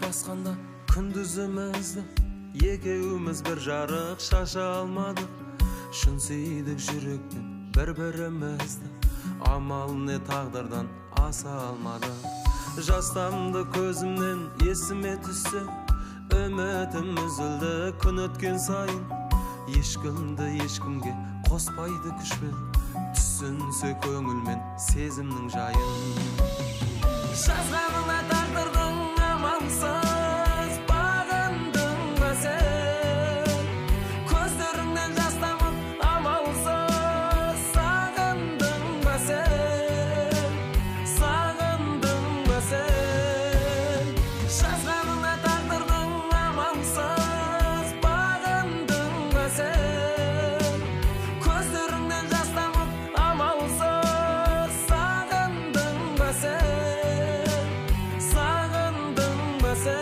Басқанда күндізімізді екеуміз бір жарық шаша алмадық. Шын сүйдік жүрекпен бір-бірімізді, амал не тағдырдан аса алмадық. Жастамды көзімнен есіме түссе, үмітім үзілді күн өткен сайын. Ешкімді ешкімге қоспайды күшпен, түсінсе көңілмен сезімнің жайын. Жазғанына тағдырдың амалсыз бағындың ба сен? Көздеріңнен жас тамып амалсыз сағындың ба сен? Сағындың ба сен? Жазғанына тағдырдың амалсыз бағындың ба сен? Көздеріңнен жас тамып амалсыз сағындың ба сен? Сағындың ба сен?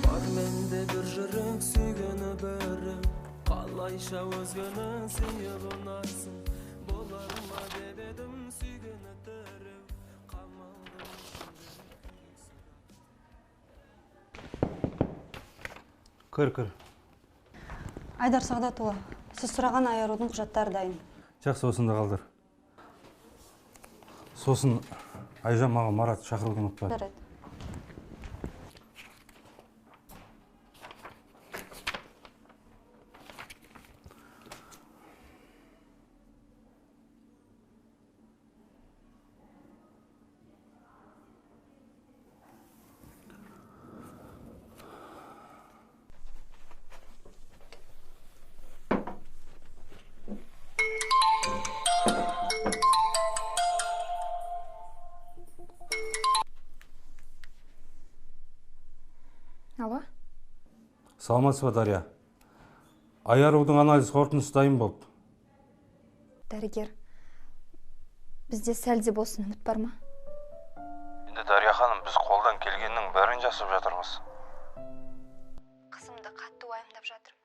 Бар менде бір жүрек сүйгені бірі, қалайша өзгені сүйіп ұнатсын. Болар ма деп едім сүйгені тірі, қамалдым. Кір, кір. Айдар Сағдатұлы, сіз сұраған айырудың құжаттары дайын. Жақсы, осында қалдыр. Сосын Айжан маған Марат шақыруды ұмытпа. Жарайды. Алло? Саламатсыз ба, Дария? Айарудың анализ қорытындысы дайын болды. Дәрігер, бізде сәл де болсын үміт бар ма? Енді Дария ханым, біз қолдан келгеннің бәрін жасап жатырмыз. Қызымды қатты уайымдап жатырмын.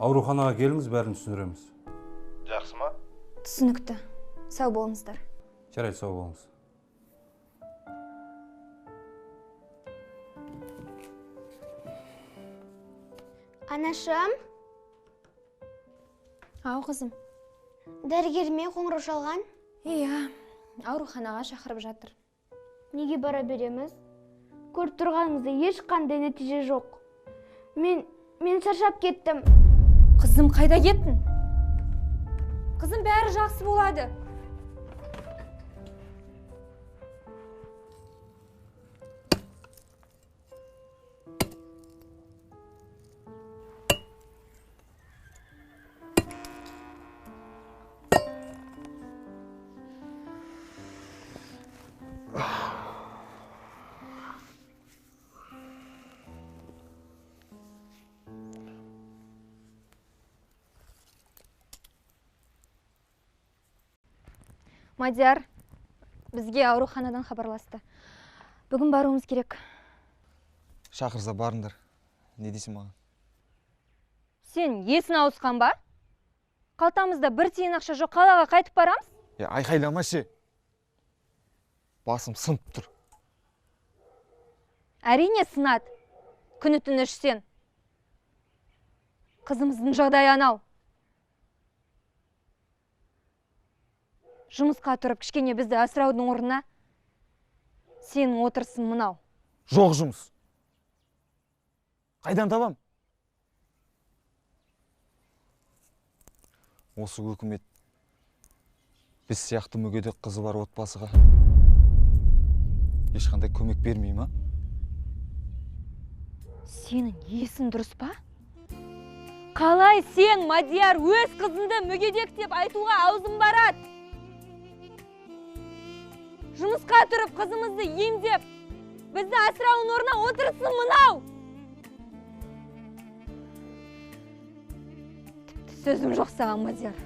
Ауруханаға келіңіз, бәрін түсіндіреміз. Жақсы ма? Түсінікті. Сау болыңыздар. Жарайды, сау болыңыз. Анашым? Ау, қызым. Дәрігерме қоңырау шалған? Иә, ауруханаға шақырып жатыр. Неге бара береміз? Көріп тұрғаныңызда ешқандай нәтиже жоқ. Мен шаршап кеттім. Қызым, қайда кеттің? Қызым, бәрі жақсы болады. Мадияр, бізге ауруханадан хабарласты. Бүгін баруымыз керек. Шақырса барыңдар. Не дейсің маған? Сен есің ауысқан ба? Қалтамызда бір тиын ақша жоқ, қалаға қайтып барамыз? Айқайлама ше. Басым сынып тұр. Әрине сынады. Күні түні ішсең. Қызымыздың жағдайы анау. Жұмысқа тұрып кішкене бізді асыраудың орнына сенің отырсын мынау. Жоқ жұмыс. Қайдан табам? Осы өкімет біз сияқты мүгедек қызы бар отбасыға ешқандай көмек бермей ма? Сенің есің дұрыс па? Қалай сен, Мадияр, өз қызыңды мүгедек деп айтуға аузың барады? Жұмысқа тұрып қызымызды емдеп, бізді асырауын орнына отырсын мынау! Тіпті сөзім жоқ саған, Мадияр.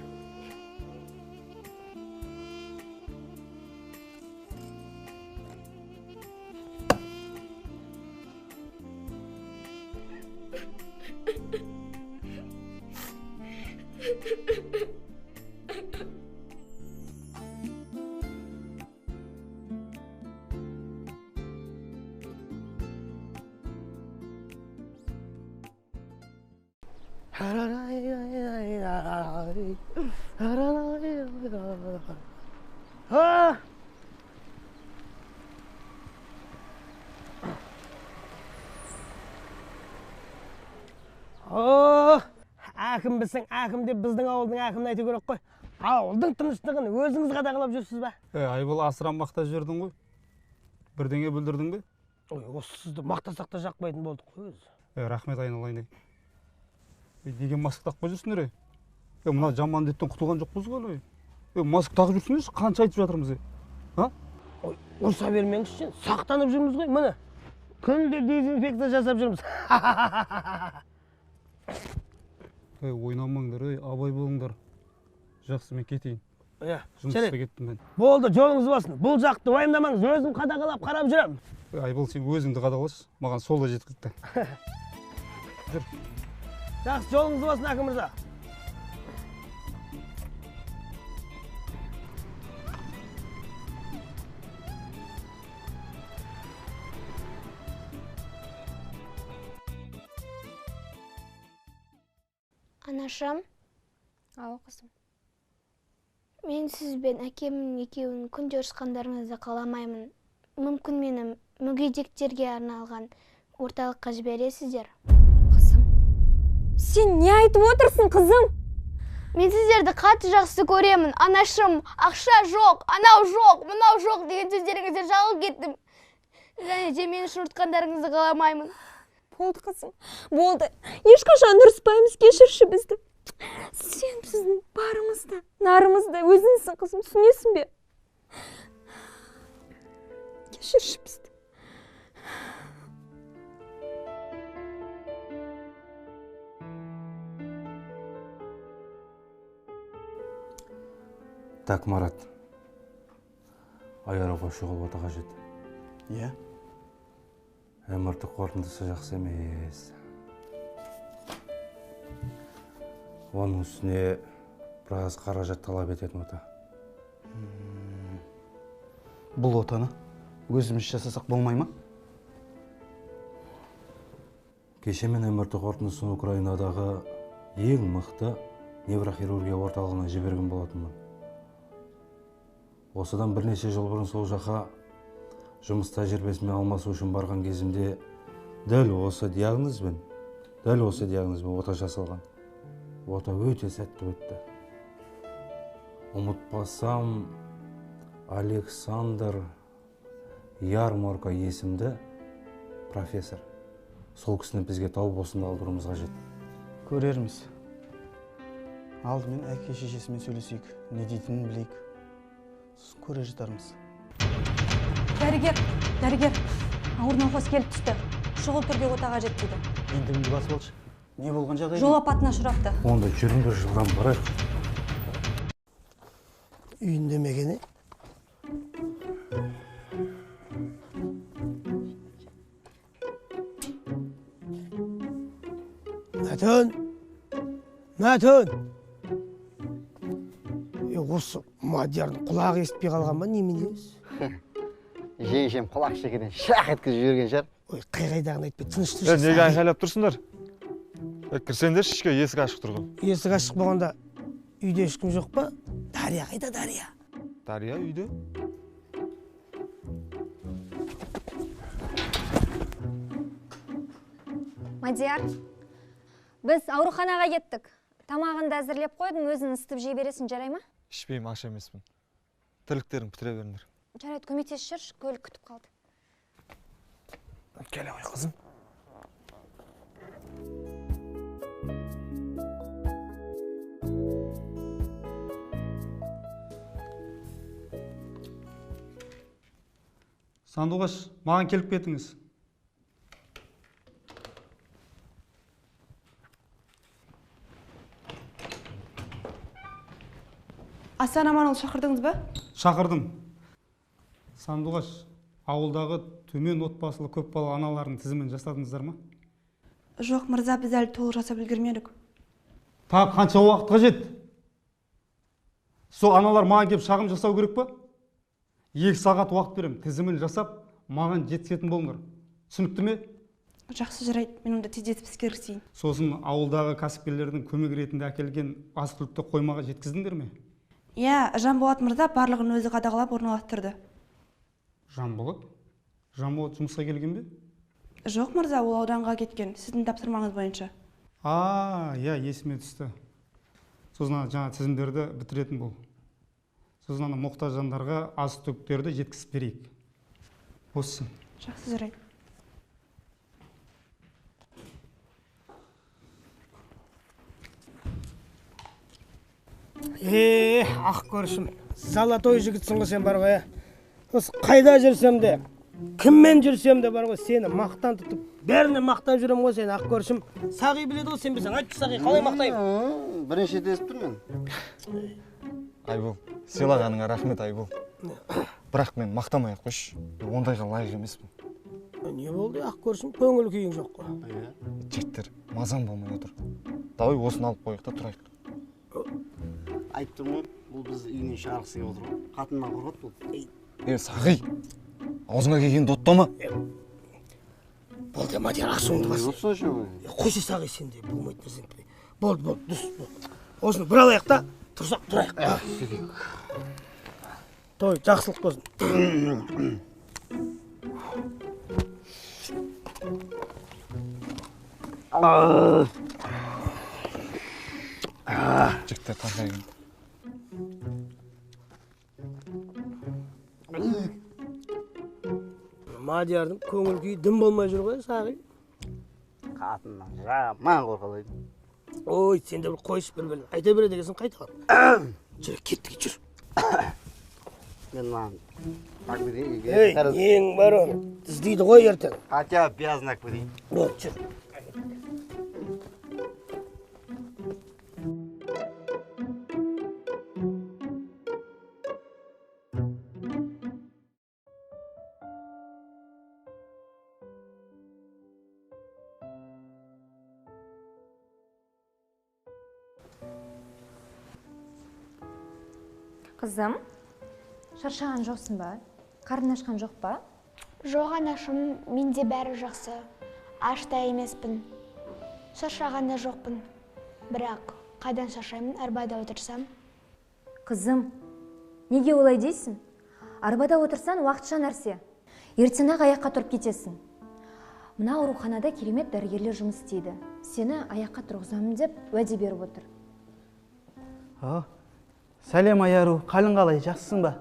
Әкім бісің, әкім деп біздің ауылдың әкімін айту керек қой. Ауылдың тыныштығын өзіңіз қадағалап жүрсіз бе? Айбол, асыра мақтап жібердің ғой. Бірдеңе бүлдірдің бе? Ой, осы сізді мақтасақ та жақпайтын болдық қой өзі. Рахмет айналайын. Неге маска тақпай жүрсіңдер? Мына жаман дерттен құтылған жоқпыз ғой. Маска тағып жүрсіңдерші, қанша айтып жатырмыз? А? Ой, ұрса бермеңізші, сақтанып жүрміз ғой, міне. Күнде дезинфекция жасап жүрміз. Ойнамаңдар, абай болыңдар. Жақсы, мен кетейін. Иә, жұмысқа кеттім мен. Болды, жолыңыз болсын. Бұл жақты уайымдамаңыз, өзім қадағалап қарап жүремін. Айбол, сен өзіңді қадағалашы, маған сол да жеткілікті. Жүр. Жақсы, жолыңыз болсын, әкім мырза. Анашым. Ау, қызым. Мен сізбен әкемнің екеуін күнде ұрысқандарыңызды қаламаймын. Мүмкін мені мүгедектерге арналған орталыққа жібересіздер. Қызым, сен не айтып отырсың, қызым? Мен сіздерді қатты жақсы көремін, анашым. Ақша жоқ, анау жоқ, мынау жоқ деген сөздеріңізден жалығып кеттім. Және де мені шұртқандарыңызды қаламаймын. Болды, қызым, болды. Ешқашан ұрыспаймыз, кешірші бізді. Сен біздің барымыз да, нарымыз да өзіңсің, қызым, түсінесің бе? Кешірші бізді. Так, Марат, Аяруға шұғыл ота қажет. Иә. МРТ қорытындысы жақсы емес. Оның үстіне біраз қаражат талап ететін ота. Бұл отаны өзіміз жасасақ болмай ма? Кеше мен МРТ қорытындысын Украинадағы ең мықты неврохирургия орталығына жіберген болатынмын. Осыдан бірнеше жыл бұрын сол жаққа жұмыс тәжірибесімен алмасу үшін барған кезімде дәл осы диагнозбен ота жасалған. Ота өте сәтті өтті. Ұмытпасам, Александр Ярмарка есімді профессор. Сол кісіні бізге тауып осында алдыруымыз қажет. Көрерміз. Алдымен әке шешесімен сөйлесейік, не дейтінін білейік. Сосын көре жатармыз. Дәрігер, дәрігер, ауыр науқас келіп түсті. Шұғыл түрде ота қажет дейді. Енді басып алшы. Не болған жағдай? Жол апатына ұшырапты. Онда жүріңдер, жылдам барайық. Үйінде ме екен? Мәтін! Мәтін! Осы Мадиярдың құлағы естіпей қалған ба, немене өзі? Жеңешем құлақ шекеден шақ еткізіп жіберген шығар. Ой, қай-қайдағын айтпай, тыныш тұршы. Неге айқайлап тұрсыңдар? Кірсеңдерші ішке, есік ашық тұр ғой. Есік ашық болғанда үйде ешкім жоқ па? Дария қайда, Дария? Дария үйде. Мадияр, біз ауруханаға кеттік. Тамағыңды әзірлеп қойдым, өзің ысытып жей бересің, жарай ма? Ішпеймін, аш емеспін. Тірліктерін бітіре беріңдер. Жарайды, көмектесіп жіберші, көлік күтіп қалды. Келе ғой, қызым. Сандуғаш, маған келіп кетіңіз. Асан Аманұлы, шақырдыңыз ба? Шақырдым. Сандуғаш, ауылдағы төмен отбасылы көпбалалы аналардың тізімін жасадыңыздар ма? Жоқ, мырза, біз әлі толық жасап үлгермедік. Тағы қанша уақыт қажет? Сол аналар маған келіп шағым жасау керек па? 2 сағат уақыт беремін, тізімін жасап, маған жеткізетін болыңдар. Түсінікті ме? Жақсы, жарайды, мен онда тездетіп іске кірісейін. Сосын ауылдағы кәсіпкерлердің көмек ретінде әкелген азық-түлікті қоймаға жеткіздіңдер ме? Иә, Жанболат мырза барлығын өзі қадағалап орналастырды. Жанболат? Жанболат жұмысқа келген бе? Жоқ, мырза, ол ауданға кеткен, сіздің тапсырмаңыз бойынша. А, иә, есіме түсті. Сосын жаңа тізімдерді бітіретін бол. Сосын ана мұқтаж жандарға азық-түліктерді жеткізіп берейік. Осы. Жақсы, жарайды. Ақ көршім, золотой жігітсің ғой сен бар ғой, Осы қайда жүрсем де, кіммен жүрсем де бар ғой, сені мақтан тұтып, бәріне мақтап жүрем ғой сені, ақ көршім. Сағи біледі ғой, сен білсең, айтшы Сағи, қалай мақтаймын? Бірінші рет естіп тұрмын. Айбол, сыйлағаныңа рахмет, Айбол. Бірақ мен мақтамай ақ қойшы, ондайға лайық емеспін. Не болды, ақ көршім, көңіл күйің жоқ қой. Жігіттер, мазам болмай отыр. Давай осыны алып қояйық та тұрайық. Айтып тұрмын ғой, бұл бізді үйінен шығарғысы келіп отыр ғой. Қатыннан қорқады бұл. Сағи, аузыңа келгенді оттама. Болды, Мадияр, ашуыңды бас. Қойшы, Сағи, сен де болмайтын нәрсені. Болды, болды, дұрыс, болды. Осыны бір алайық та, тұрсақ тұрайық. Той, жақсылық болсын. Жігіттер, тарқайын. Мадиярдың көңіл күйі дым болмай жүр ғой, Сағи. Қатыннан жаман қорқады. Ой, сен де бір қойшы, бір бөлім. Айта береді екенсің, қайталап. Жүр, кеттік, жүр. Мен маған ак берейін. Ей, нең бар оның? Іздейді ғой ертең. Хотя обязан ак берейін. Болды, жүр. Қызым, шаршаған жоқсың ба? Қарның ашқан жоқ па? Жоқ, анашым, менде бәрі жақсы. Аш та емеспін. Шаршаған да жоқпын. Бірақ қайдан шаршаймын, арбада отырсам? Қызым, неге олай дейсің? Арбада отырсаң уақытша нәрсе. Ертең-ақ аяққа тұрып кетесің. Мына ауруханада керемет дәрігерлер жұмыс істейді. Сені аяққа тұрғызамын деп уәде беріп отыр. Сәлем, Аяру, қалың қалай, жақсысың ба?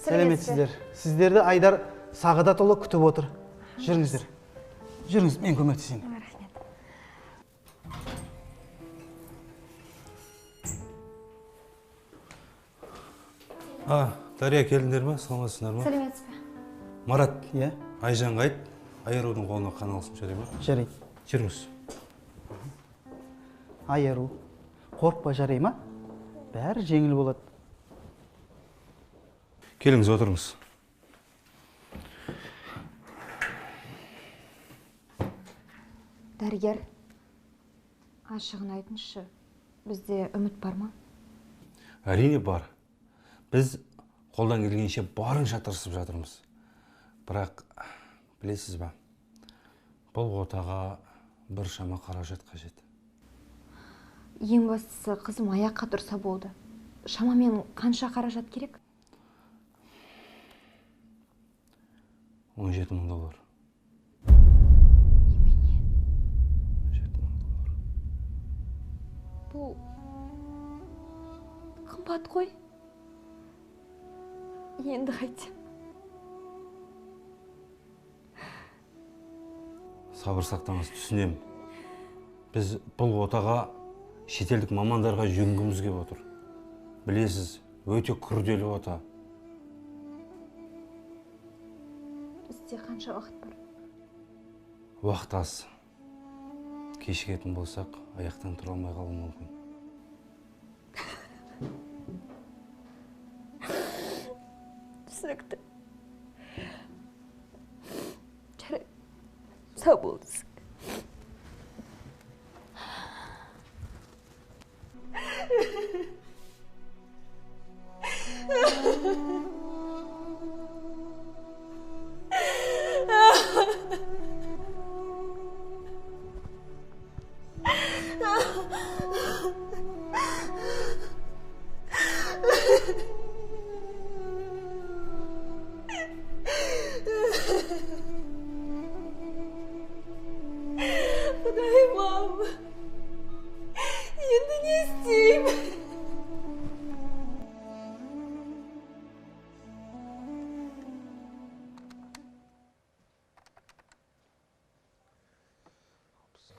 Сәлеметсіздер. Сіздерді Айдар Сағадатұлы күтіп отыр. Жүріңіздер. Жүріңіз, мен көмектесейін. Рахмет. Дария, келдіңдер ме? Саламатсыздар ма? Сәлеметсіз бе? Марат, иә? Айжанға айт, Аярудың қолына қан алсын, жарай ма? Жарайды. Жүріңіз. Аяру, қорықпа, жарай ма? Бәрі жеңіл болады. Келіңіз, отырыңыз. Дәрігер, ашығын айтыңызшы, бізде үміт бар ма? Әрине бар. Біз қолдан келгенше барынша тырысып жатырмыз. Бірақ, білесіз ба, бұл отаға біршама қаражат қажет. Ең бастысы, қызым аяққа тұрса болды. Шамамен қанша қаражат керек? 17 мың доллар. Немене? 17 мың доллар. Бұл қымбат қой. Енді қайтем. Сабыр сақтаңыз, түсінемін. Біз бұл отаға шетелдік мамандарға жүгінгіміз келіп отыр. Білесіз, өте күрделі ота. Бізде қанша уақыт бар? Уақыт аз. Кешігетін болсақ, аяқтан тұра алмай қалуы мүмкін. Түсінікті. Жарайды. Сау болыңыз. Құдайым-ау, енді не істеймін?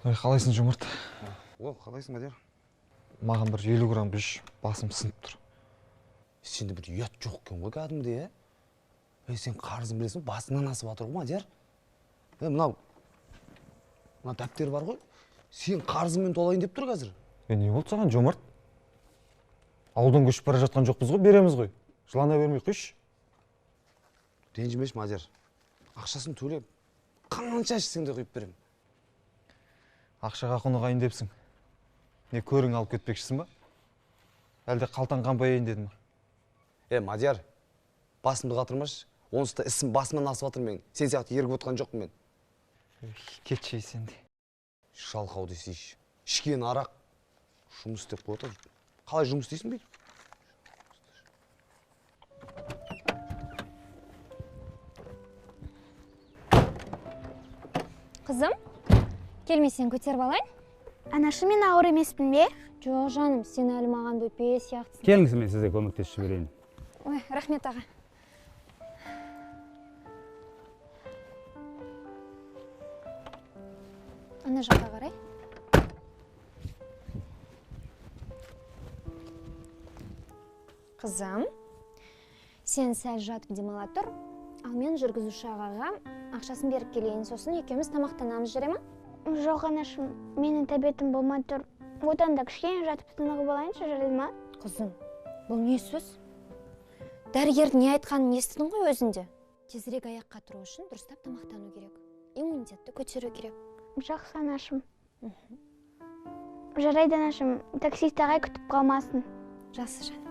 Ой, қалайсың, Жомарт? О, қалайсың, Мадияр? Маған бір 50 грамм құйшы, басым сынып тұр. Сенде бір ұят жоқ екен ғой кәдімгідей, ә? Ей, сен қарызын білесің, басыңнан асып жатыр ғой, Мадияр. Е, мынау мына дәптер бар ғой, сен қарызыңмен толайын деп тұр қазір. Е, не болды саған, Жомарт? Ауылдан көшіп бара жатқан жоқпыз ғой, береміз ғой. Жылана бермей құйшы. Ренжімеші, Мадияр. Ақшасын төлеп, қанша ішсең де құйып беремін. Ақшаға құнығайын депсің. Не көрің алып кетпекшісің ба? Әлде қалтаң қампайын деді ма? Е, Мадияр, басымды қатырмашы. Онсыз да ісім басымнан асып жатыр мен. Сен сияқты ерігіп отқан жоқпын мен. Кетші сен де. Жалқау десейші. Ішкен арақ жұмыс істеп қойып отыр. Қалай жұмыс істейсің бүйтіп? Қызым, келмесең көтеріп алайын. Анашы, мен ауыр емеспін бе? Жоқ, жаным, сен әлі маған бөпе сияқтысың. Келіңіз, мен сізге көмектесіп жіберейін. Ой, рахмет, аға. Ана жаққа қарай. Қызым, сен сәл жатып демала тұр, ал мен жүргізуші ағаға ақшасын беріп келейін, сосын екеуміз тамақтанамыз, жүре ма? Жоқ, анашым, менің тәбетім болмай тұр. Одан да кішкене жатып тынығып алайыншы, жарайды ма? Қызым, бұл не сөз? Дәрігердің не айтқанын естідің ғой өзінде. Тезірек аяққа тұру үшін дұрыстап тамақтану керек. Иммунитетті көтеру керек. Жақсы, анашым. Жарайды, анашым, таксист ағай күтіп қалмасын. Жақсы, жаным.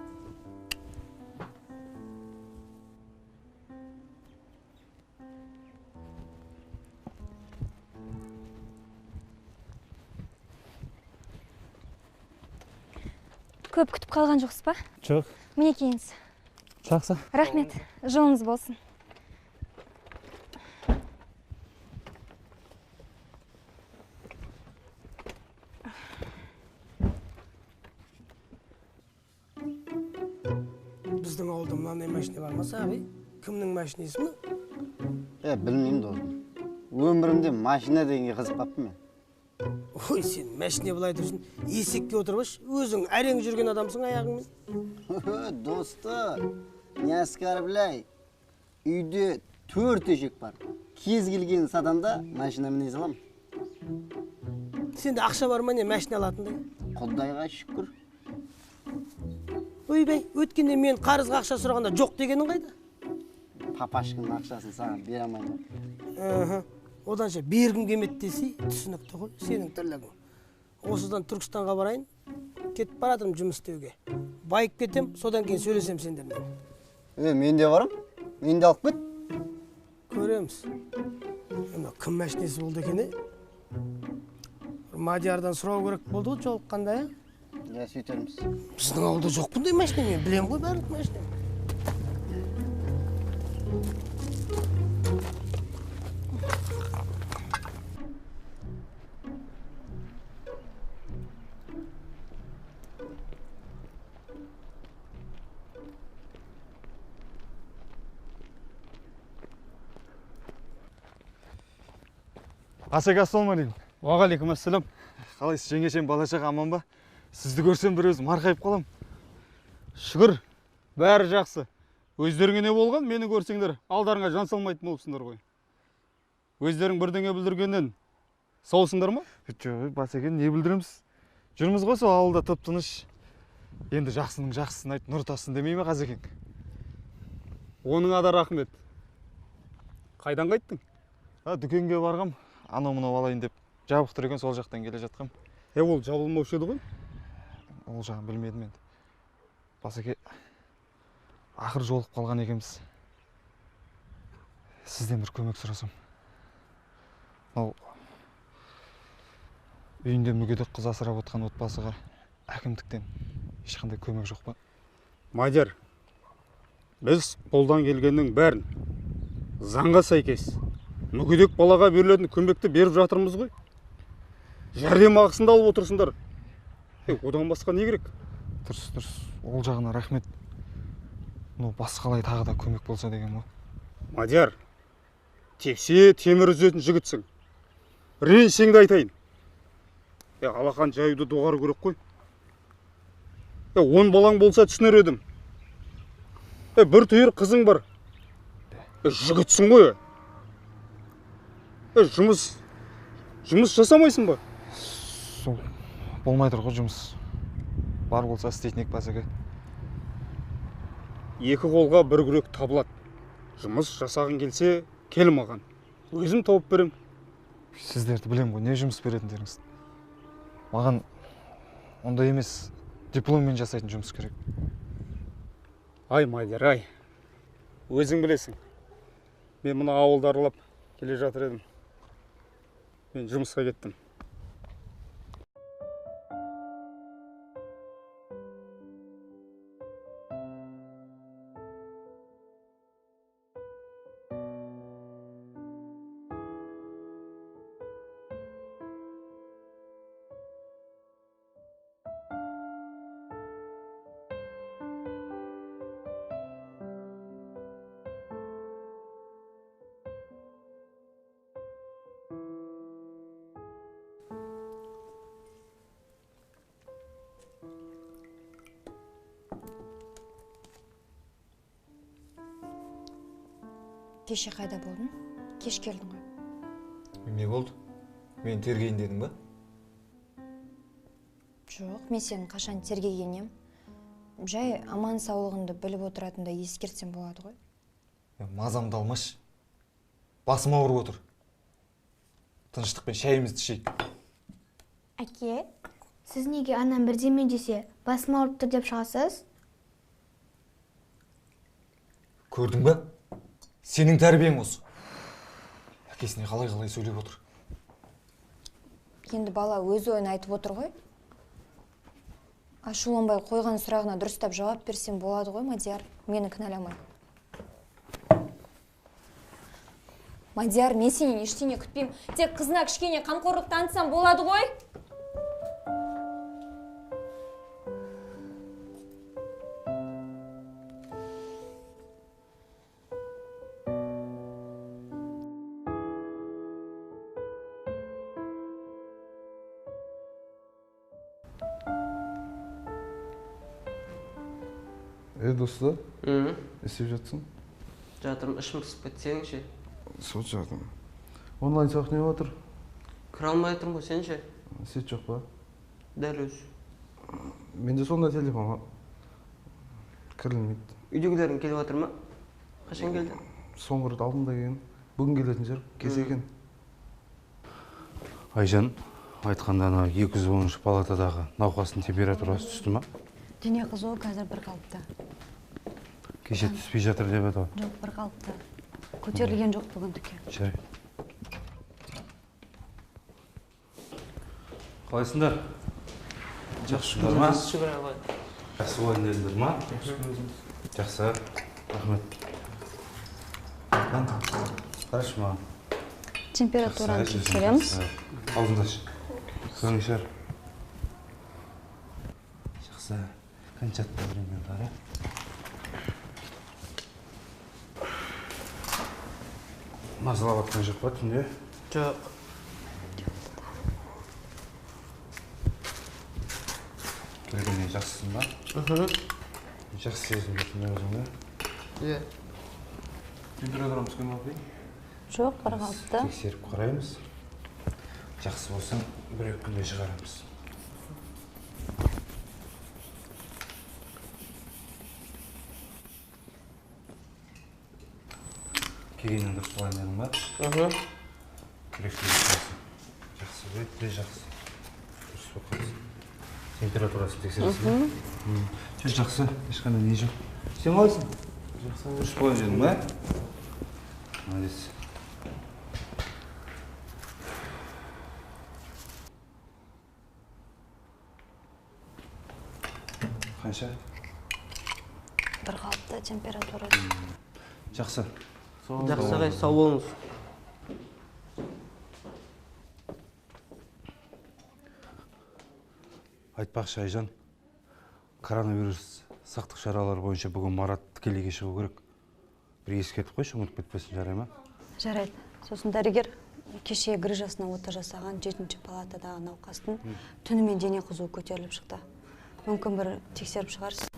Көп күтіп қалған жоқсыз ба? Жоқ. Мінекейіңіз. Жақсы. Рахмет, жолыңыз болсын. Біздің ауылда мынандай машина бар ма, Сағи? Кімнің машинесі мынау? Білмеймін, досым. Өмірімде машина дегенге қызықпаппын мен. Ой, сен машина былай тұрсын, есекке отырып, өзің әрең жүрген адамсың аяғыңмен. Досты, не оскорбляй. Үйде 4 ешек бар. Кез келген сатамда машина міне салам. Сенде ақша бар ма, не машина алатындай? Құдайға шүкір. Ойбай, өткенде мен қарызға ақша сұрағанда жоқ дегенің қайда? Папашканың ақшасын саған бере алмаймын. Оданша бергім келмеді десе, түсінікті ғой, сенің тірлігің. Осыдан Түркістанға барайын, кетіп баратырмын жұмыс істеуге. Байып кетем, содан кейін сөйлесем сендермен. Мен де барам, мен де алып кет. Көреміз. Мына кім машинесі болды екен, е? Мадиярдан сұрау керек болды ғой жолыққанда, е? Иә, сөйтерміз. Біздің ауылда жоқ бұндай машина, мен білемін ғой барлық машина. Асек, ассалаумағалейкум. Уағалейкум ассалам. Қалайсыз, жеңешем, бала шаға аман ба? Сізді көрсем бір өзім марқайып қалам. Шүкір, бәрі жақсы. Өздеріңе не болған, мені көрсеңдер, алдарыңа жан салмайтын болыпсыңдар ғой. Өздерің бірдеңе бүлдіргеннен саусыңдар ма? Жоқ, Басеке, не бүлдіреміз? Жүрміз ғой сол ауылда тып-тыныш. Енді жақсының жақсысын айт, нұр тассын демей ме қазекең? Оныңа да рахмет. Қайдан қайттың? Дүкенге барғам, анау-мынау алайын деп жабық тұр екен, сол жақтан келе жатқам. Ол жабылмаушы еді ғой? Ол жағын білмедім енді. Басеке, ақыр жолығып қалған екенбіз. Сізден бір көмек сұрасам. Мынау Үйінде мүгедек қыз асырап отқан отбасыға әкімдіктен ешқандай көмек жоқ па? Мадияр, біз қолдан келгеннің бәрін заңға сәйкес мүгедек балаға берілетін көмекті беріп жатырмыз ғой. Жәрдемақысын да алып отырсыңдар. Одан басқа не керек? Дұрыс, дұрыс. Ол жағына рахмет. Но басқалай тағы да көмек болса деген ғой. Мадияр, тепсе темір үзетін жігітсің. Ренжісең де айтайын. Алақан жаюды доғару керек қой. 10 балаң болса түсінер едім. Бір түйір қызың бар. Жігітсің ғой. Жұмыс жасамайсың ба? Сол болмай тұр ғой жұмыс. Бар болса істейтін ек бәсеке. Екі қолға бір күрек табылады. Жұмыс жасағың келсе, кел маған. Өзім тауып берем. Сіздерді білем ғой, не жұмыс беретіндеріңіз. Маған ондай емес, дипломмен жасайтын жұмыс керек. Ай, Мадияр, ай. Өзің білесің. Мен мына ауылды аралап келе жатыр едім. Мен жұмысқа кеттім. Кеше қайда болдың? Кеш келдің ғой. Не болды? Мен тергейін дедің ба? Жоқ, мен сені қашан тергеген ем. Жай аман саулығыңды біліп отыратындай ескертсем болады ғой. Мазамды алмашы. Басым ауырып отыр. Тыныштықпен шайымызды ішейік. Әке, сіз неге анам бірдеме десе, басым ауырып тұр деп шығасыз? Көрдің ба? Сенің тәрбиең осы. Әкесіне қалай-қалай сөйлеп отыр. Енді бала өз ойын айтып отыр ғой. Ашуланбай қойған сұрағына дұрыстап жауап берсем болады ғой, Мадияр, мені кінәламай. Мадияр, мен сенен ештеңе күтпеймін. Тек қызына кішкене қамқорлық танытсам болады ғой. Досты, не істеп жатсың? Жатырмын, ішім пысып кетті, сенің ше? Сол жатырмын. Онлайн сабақ не отыр? Кіре алмай отырмын ғой, сен ше? Сет жоқ па? Дәл өзі. Менде сондай телефон кірілмейді. Үйдегілерің келіп жатыр ма? Қашан келді? Соңғы рет алдында келген. Бүгін келетін шығар, келсе екен. Айжан, айтқанда ана 210 палатадағы науқастың температурасы түсті ма? Дене қызуы қазір бір қалыпты. Кеше түспей жатыр деп еді ғой. Жоқ, бір қалыпты. Көтерілген жоқ бүгіндікке. Жарайды. Қалайсыңдар? Жақсысыңдар ма? Шүкір Аллаға. Жақсы болайын дедіңдер ма? Жақсы. Рахмет. Қарашы маған. Температураны тексереміз. Аузыңды аш. Көңіл шығар. Жақсы. Қанша давление қара. Мазалап атқан жоқ па түнде? Жоқ. Келгеннен жақсысың ба? Жақсы сезініп тұрсың ба өзіңді? Иә. Температурам түскен ба? Жоқ, бір қалыпты. Тексеріп қараймыз. Жақсы болсаң, бір-екі күнде шығарамыз. Келгеннен дұрыс болайын дедің ба? Жүрек жақсы, өте жақсы. Дұрыс болып қалсын. Температурасын тексересің бе? Жүр, жақсы, ешқандай не жоқ. Сен қалайсың? Жақсы. Дұрыс болайын дедің ба? Молодец. Қанша? Бір қалыпты температурасы. Жақсы. Жақсы ағай, сау болыңыз. Айтпақшы, Айжан, коронавирус сақтық шаралары бойынша бүгін Марат тікелейге шығу керек. Бір ескертіп қойшы, ұмытып кетпесін, жарай ма? Жарайды. Сосын дәрігер кеше грыжасына ота жасаған 7-ші палатадағы науқастың түнімен дене қызуы көтеріліп шықты. Мүмкін бір тексеріп шығарсыз.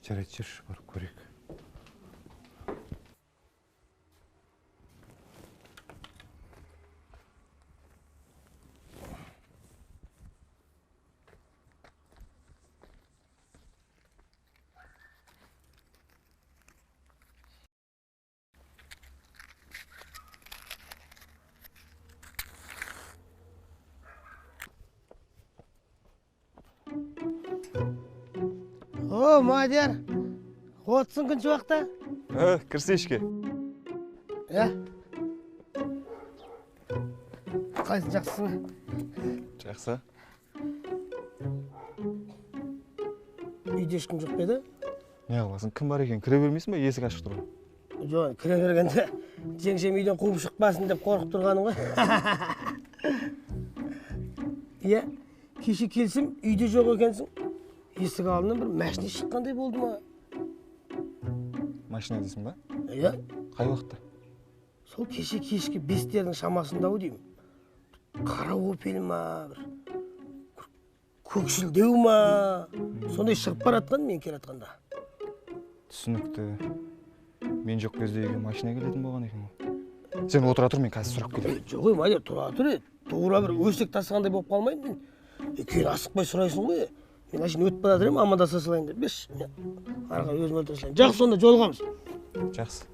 Жарайды, жүрші, барып көрейік. О, Мадияр, отсың күнші уақта? Кірсе ішке. Иә? Қалайсың, жақсысың ба? Жақсы. Үйде ешкім жоқ па еді? Не қыласың, кім бар екен, кіре бермейсің ба, есік ашық тұр ғой? Жоқ, кіре бергенде жеңшем үйден қуып шықпасын деп қорқып тұрғаным ғой. Иә, кеше келсем үйде жоқ екенсің. Есік алдынан бір машина шыққандай болды ма? Машина дейсің ба? Иә. Қай уақытта? Сол кеше кешкі 5-тердің шамасында ау деймін. Қара Опель ма, бір көкшілдеу ма, сондай шығып баратқан мен келе жатқанда. Түсінікті. Мен жоқ кезде үйге машина келетін болған екен ғой. Сен отыра тұр, мен қазір сұрап келемін. Жоқ, Мадияр, тұра тұр. Тура бір өсек тасығандай болып қалмайын мен. Кейін асықпай сұрайсың ғой. Мен әшейін өтіп бара жатыр едім, амандаса салайын деп. Беш, ары қарай өзім өлтіре салайын. Жақсы, сонда жолығамыз. Жақсы.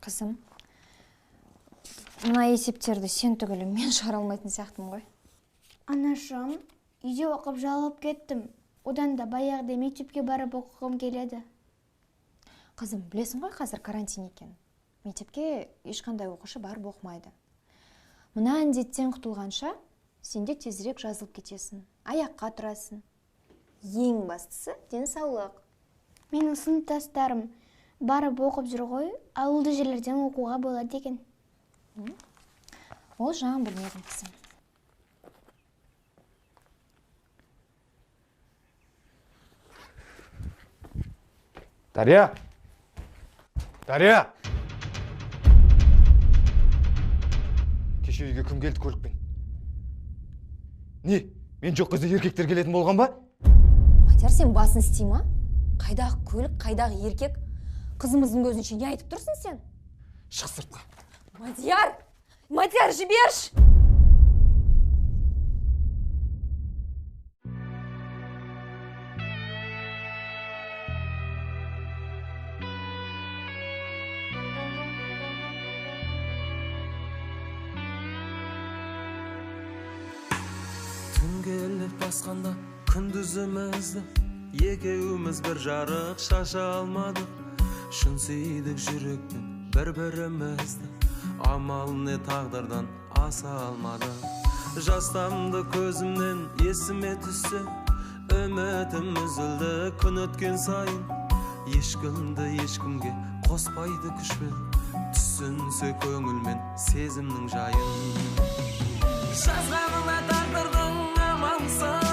Қызым, мына есептерді сен түгілі мен шығара алмайтын сияқтымын ғой. Анашым, үйде оқып жалығып кеттім. Одан да баяғыда мектепке барып оқығым келеді. Қызым, білесің ғой, қазір карантин екен. Мектепке ешқандай оқушы барып оқымайды. Мына індеттен құтылғанша, сен де тезірек жазылып кетесің, аяққа тұрасың. Ең бастысы денсаулық. Менің сыныптастарым барып оқып жүр ғой, ауылды жерлерден оқуға болады екен. Ол жағын білмедім, қызым. Дария! Дария! Кеше үйге кім келді көлікпен? Не, мен жоқ кезде еркектер келетін болған ба? Мадияр, сен басын істей ма? Қайдағы көлік, қайдағы еркек? Қызымыздың көзінше не айтып тұрсың сен? Шық сыртқа. Мадияр! Мадияр, жіберші! Түн келіп басқанда күндізімізді екеуміз бір жарық шаша алмадық. Шын сүйдік жүрекпен бір-бірімізді, амал не тағдырдан аса алмадық. Жастамды көзімнен есіме түссе, үмітім үзілді күн өткен сайын. Ешкімді ешкімге қоспайды күшпен, түсінсе көңілмен сезімнің жайын. Жазғанына тағдырдың амалсың.